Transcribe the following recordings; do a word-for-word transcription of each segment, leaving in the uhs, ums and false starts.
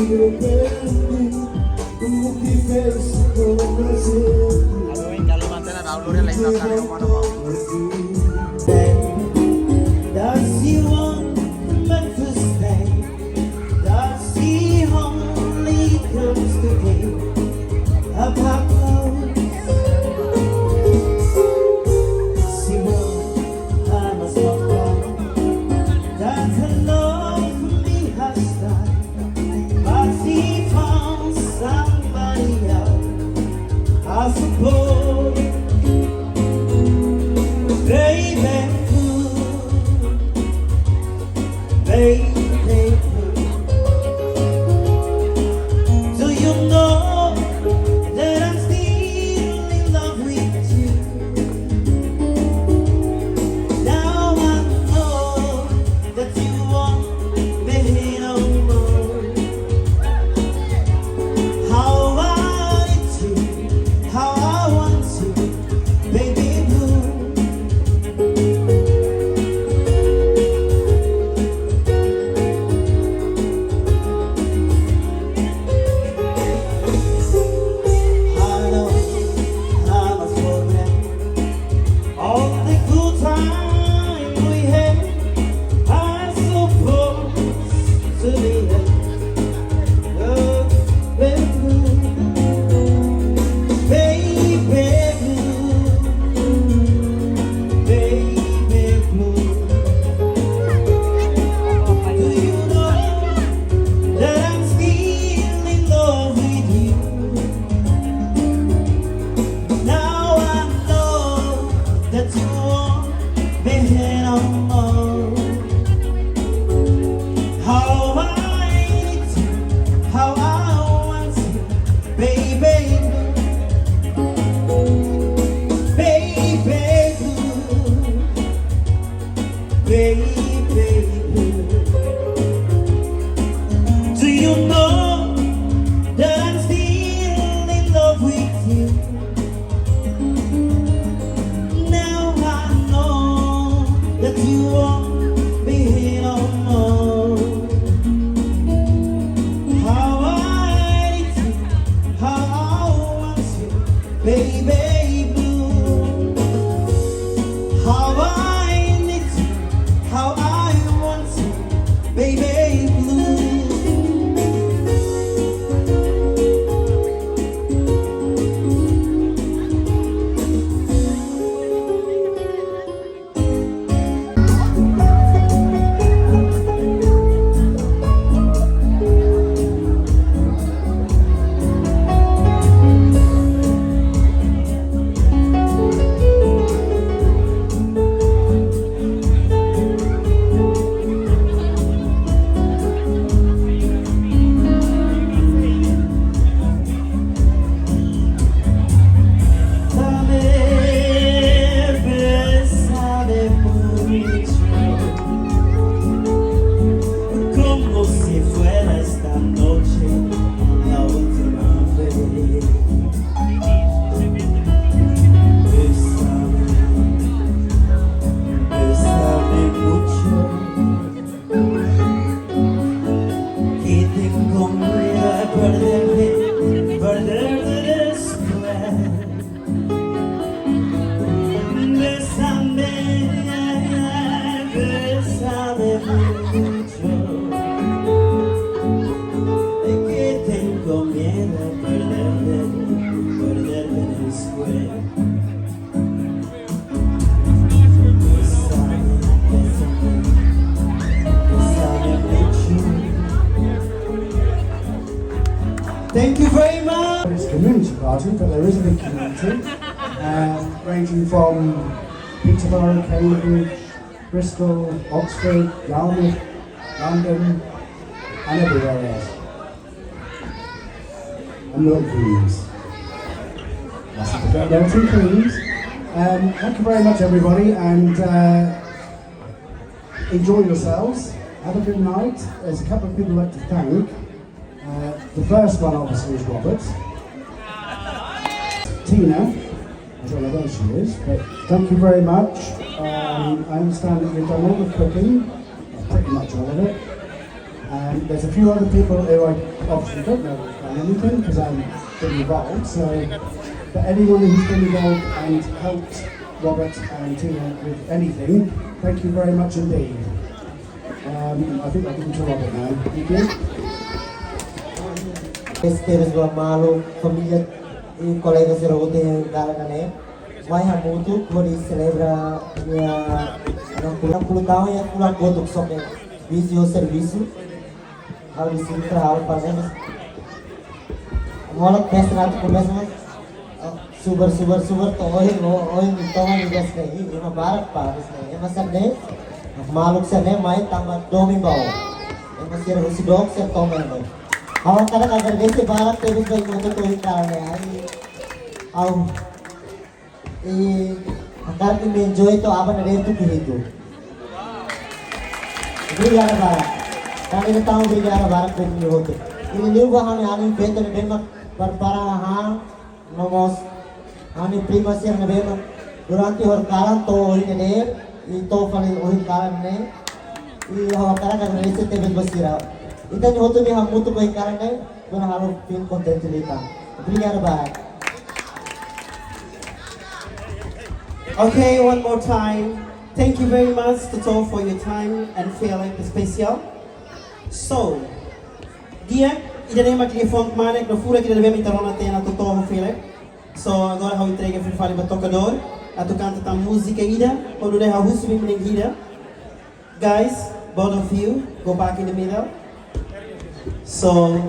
Aduh, kalau mantenan, aku udah lain kali, mana mau. Does she want me to stay? Does she only comes to be a pop love? She won't, I must not cry. That her love for me has died. But she found somebody else, I suppose. Baby blue, baby blue. Do you know that I'm still in love with you? Now I know that you want me no more. How I need you, how I want you, baby blue. I know I must forget all the good time we had are supposed to be. Oh, baby, baby, baby, do you know that I'm still in love with you? Now I know that you want me no more. How I need you, how I want you, baby, baby, baby. Do you know that I'm still in love with you? Now I know that you want me no more. How I need you, how I want you, baby blue. How I need you, how I want you, baby blue. Dame, bésame mucho, como si fuera esta noche la última vez. Bésame, bésame mucho, que tengo miedo de perderte, perderte después. Bésame, bésame mucho, es que tengo miedo de perderte, perderte después. Thank you very much. It's a community party, but there is a big community, uh, ranging from Peterborough, Cambridge, Bristol, Oxford, Yarmouth, London, and everywhere else. And Milton Keynes. Mustn't forget Milton Keynes. Um, thank you very much, everybody, and, uh, enjoy yourselves. Have a good night. There's a couple of people I'd like to thank. Uh, the first one, obviously, is Robert. Tina, I don't know where she is, but thank you very much. Um, I understand that you've done all the cooking, pretty much all of it. Um, there's a few other people who I obviously don't know if I've done anything because I'm pretty involved. So, but anyone who's been involved and helped Robert and Tina with anything, thank you very much indeed. Um, I think I'll give it to Robert now. Thank you. Este es lo malo, família e kolega sira hotu iha dalan ne'e. Mai hamutuk hodi selebra nia enam puluh, enam puluh tahun iha fulan kotuk, só ke vizio servisu. Ha'u di sini tra ha'u paling hola pesta atu komesa. Super, super, super, to'o ohin, o-, ohin to'o ohin di best lagi, ema barak pa, best lagi. Ema sira ne'e, maluk sira ne'e mai tanba domin ba ó. Ema sira husi dook sira toma ema. Ha'u hakarak agradese barak tebes ba imi hotu to'o ohin kalan ne'e. Ai, ha'u, i, hakarak imi enjoy to'o aban-bainrua tuku hitu. Obrigadu barak. Kami ida tan obrigadu barak ba imi hotu. Imi liu ba ha'u-nia alin feto ne'ebé mak prepara hahán, no mós ha'u-nia prima sira ne'ebé mak durante horikalan to'o ohin ne'e, i to'o fali ohin kalan ne'e. I ha'u hakarak agradese tebes ba sira. Ita-nia hotu nia hamutuk ohin kalan ne'e, kona halo feel kontente liután. Obrigadu barak. Okay, one more time. Thank you very much, Toto, for your time and feeling special. So, di'ak, ida-ne'e mak liafuan kmanek no furak ida ne'ebé mak ita rona tiha ona Toto ho Philip. So, agora ha'u entrega fali ba tokadór atu kanta tan múzika ida, hodi nune'e ha'u husu ba imi na'in hira. Guys, both of you, go back in the middle. So,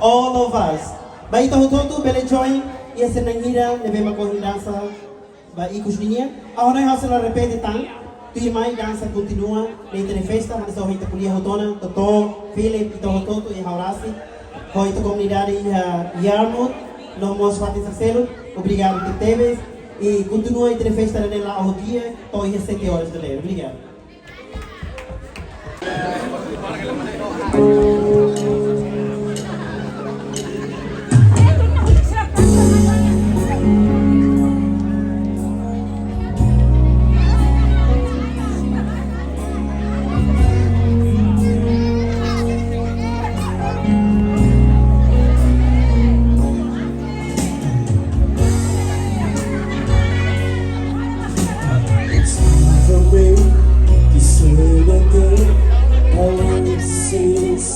all of us. Ba ita hotu-hotu bele join iha sira na'in hira ne'ebé mak ohin dansa ba ikus ninian. Ha'u hanoin ha'u sei la repete tan. Tuirmai dansa kontinua iha ita-nia festa, hanesan ohin ita ko'alia hotu ona, Toto, Philip, ita hotu-hotu iha ha'u rasik. Ho ita komunidade iha Yarmouth, no mós fatin sira seluk, obrigadu tebes. I kontinua ita-nia festa ne'e la'o di'ak, to'o iha sete horas da manhã. Obrigadu. It's not the way to say that day. I wanted to say this.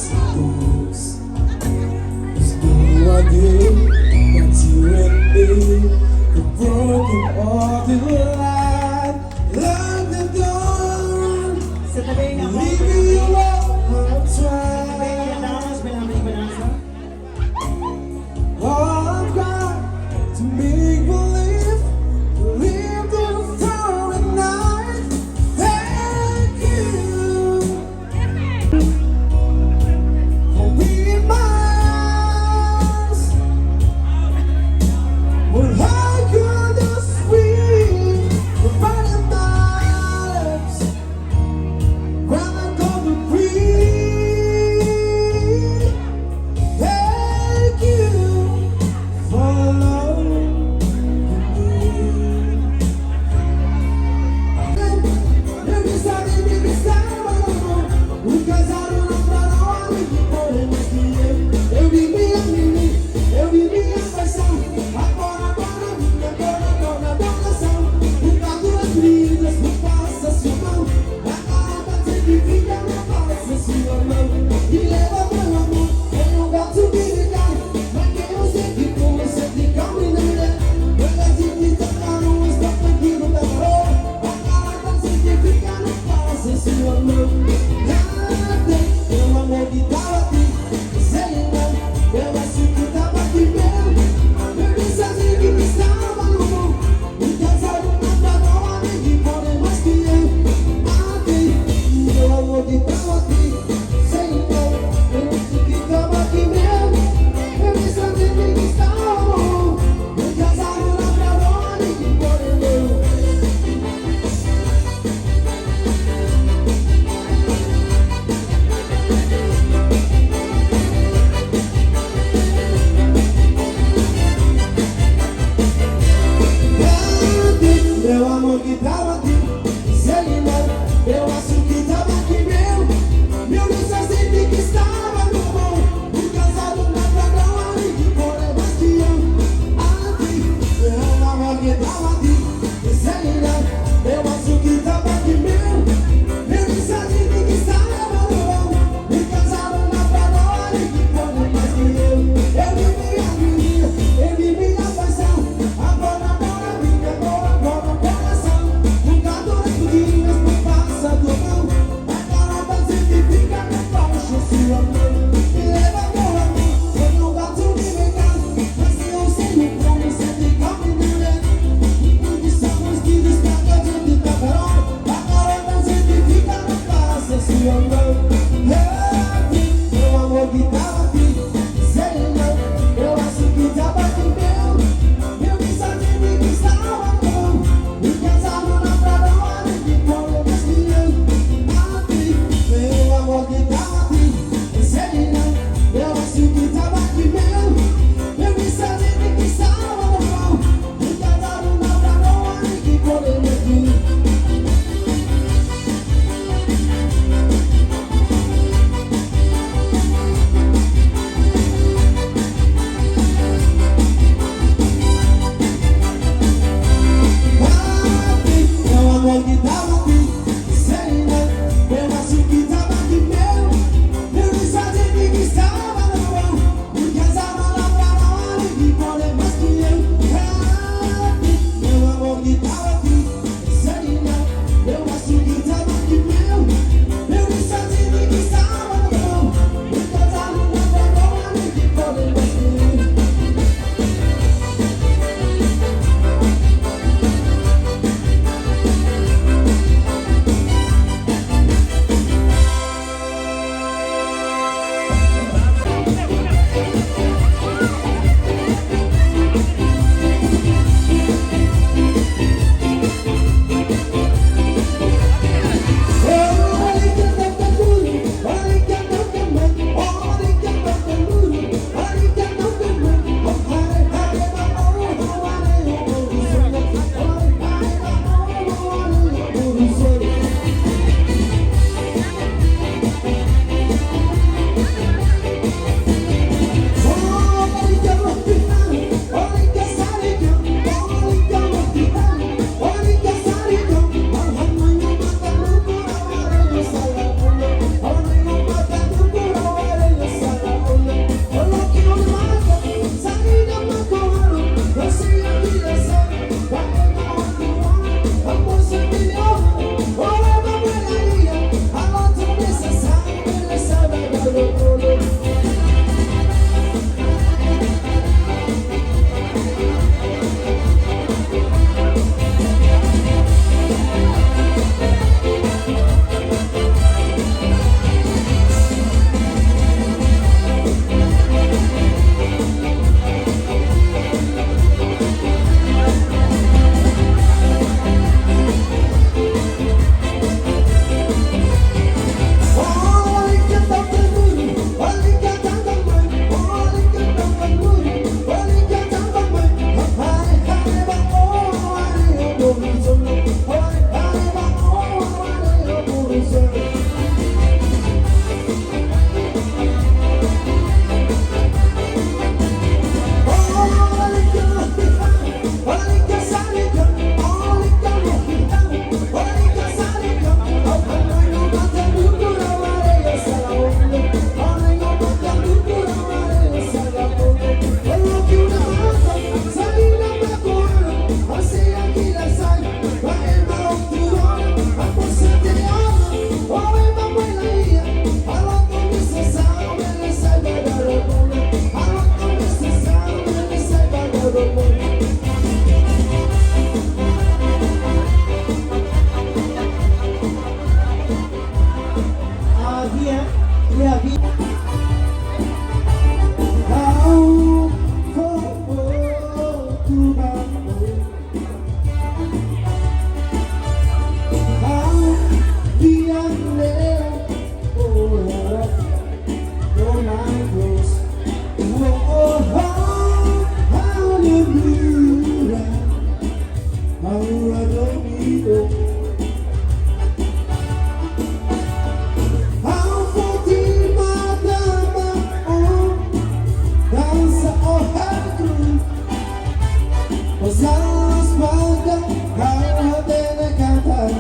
Salas maka ha'u hatene katak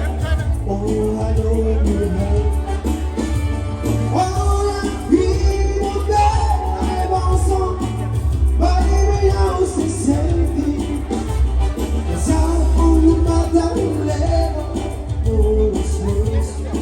o hanoin ha'u. Ora imo de emosaun, baby, ha'u sei sente. Sa unu matan lelo, ora sei sente.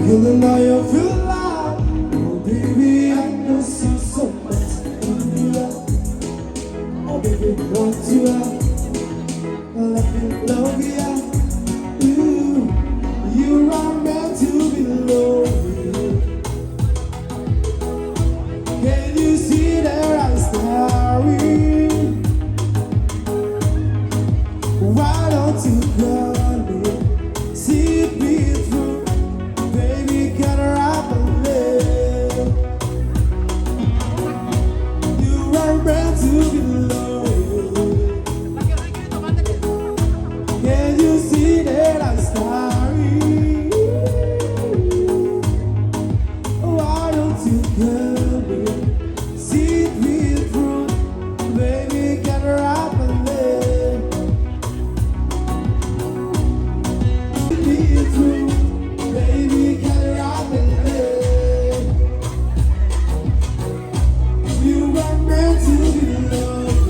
Girl, I know you feel love. Oh, baby, I know so, so much. Oh, baby, want you, uh, let me love you. Ooh, you are meant to be loved. Can you see that I'm starry? Why don't you come in? See it me through. Baby, can wrap a leg. You are meant to be loved. Can you see that I'm starry? Why don't you come in? See it me through. Baby, can wrap a leg. Me through. Baby, can wrap a leg. You were meant to be loved.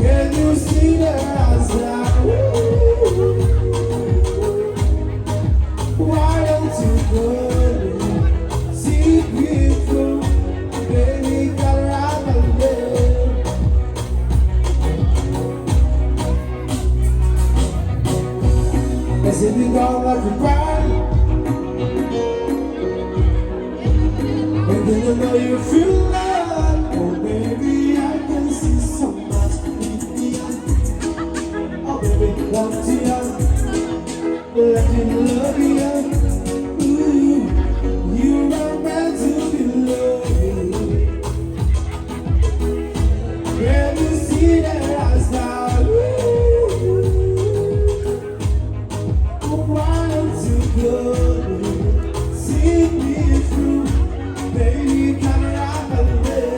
Can you see that I'm starry? Why don't you go? See it me through. Baby, can wrap a leg. Is it me gone like a cry? And then you know you feel love. Oh, baby, I can see so much in the eye. Oh, baby, want you. Let me Love you, ooh, you are meant to be loved. When you see that I smile, ooh, why don't you go? See me through, baby, come right away.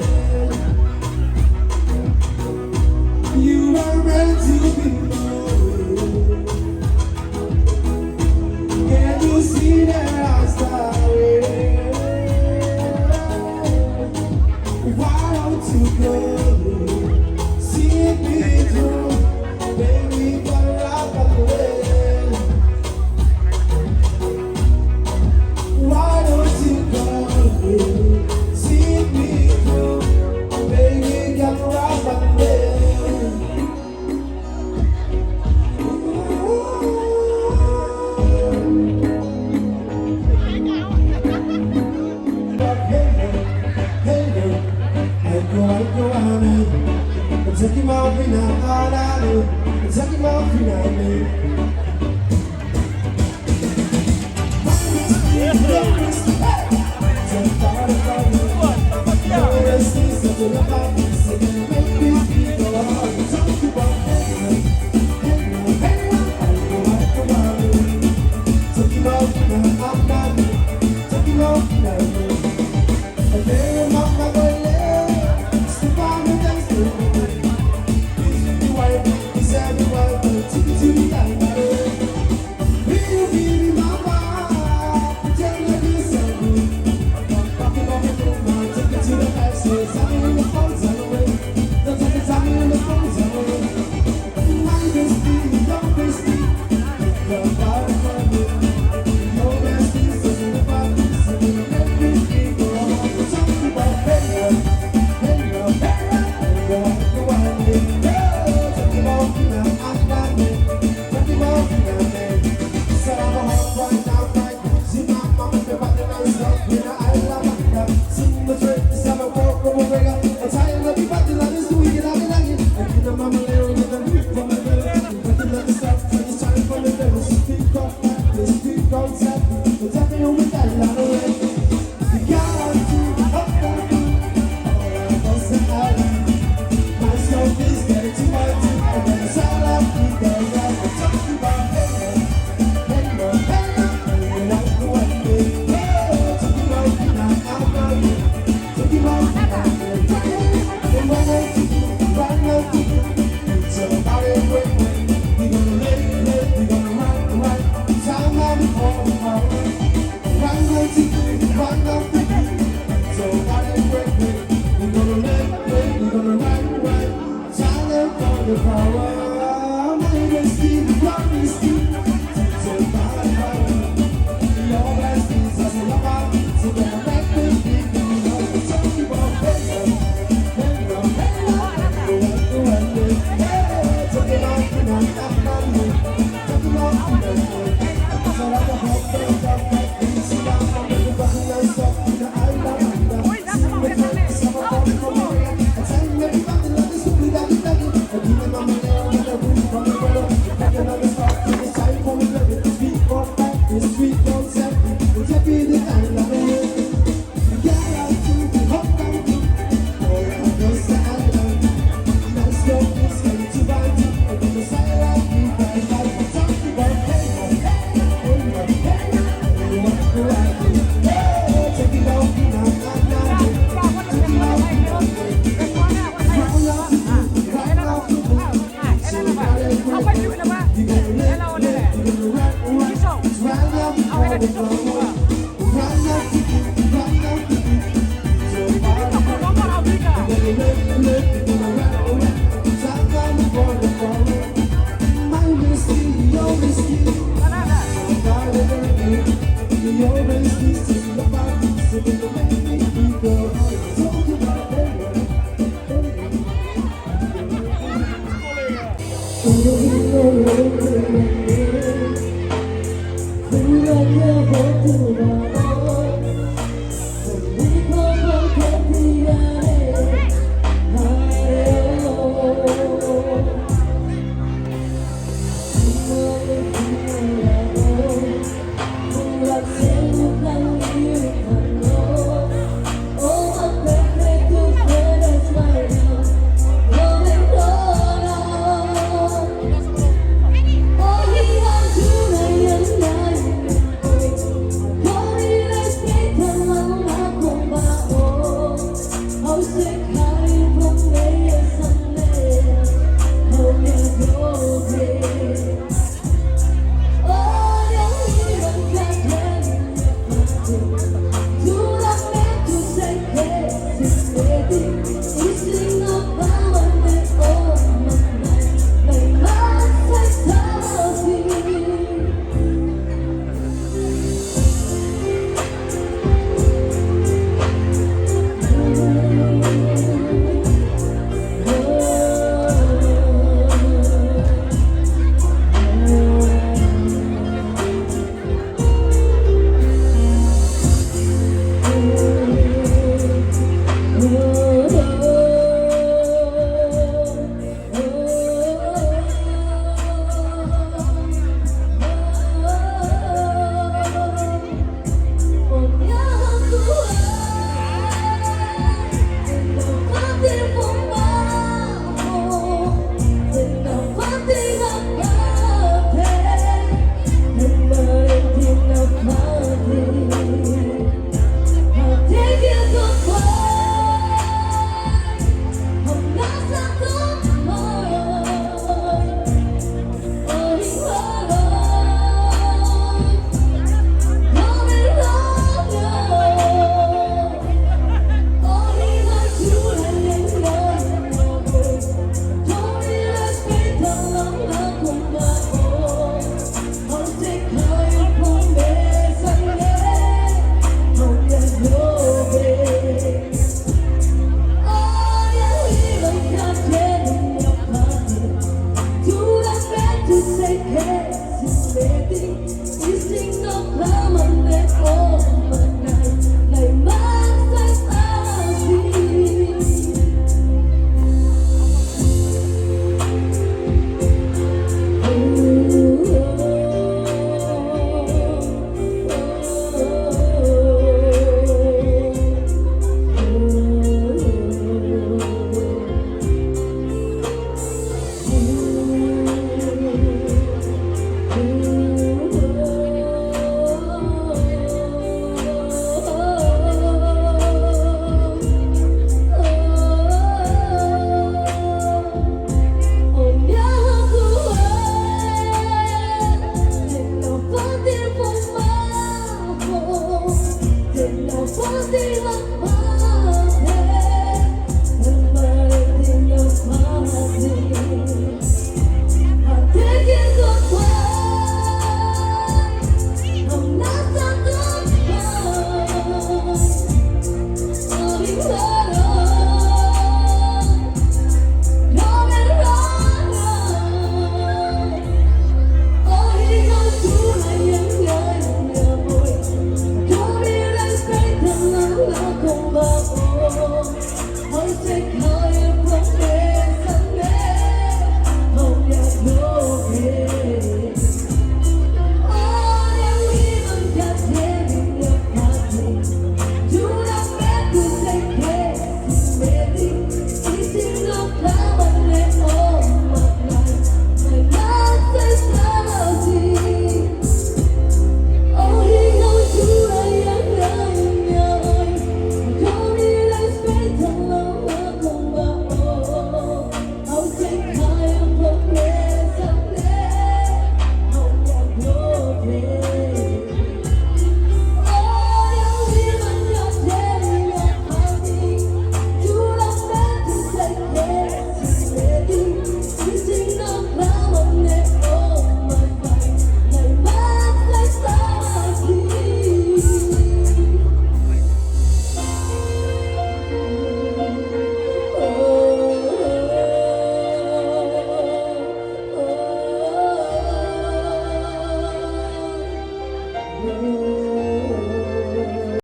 You are meant to be loved. Can you see that I smile? Why don't you go? See me through, baby, come right away. Why don't you go? See me through, baby, come right away.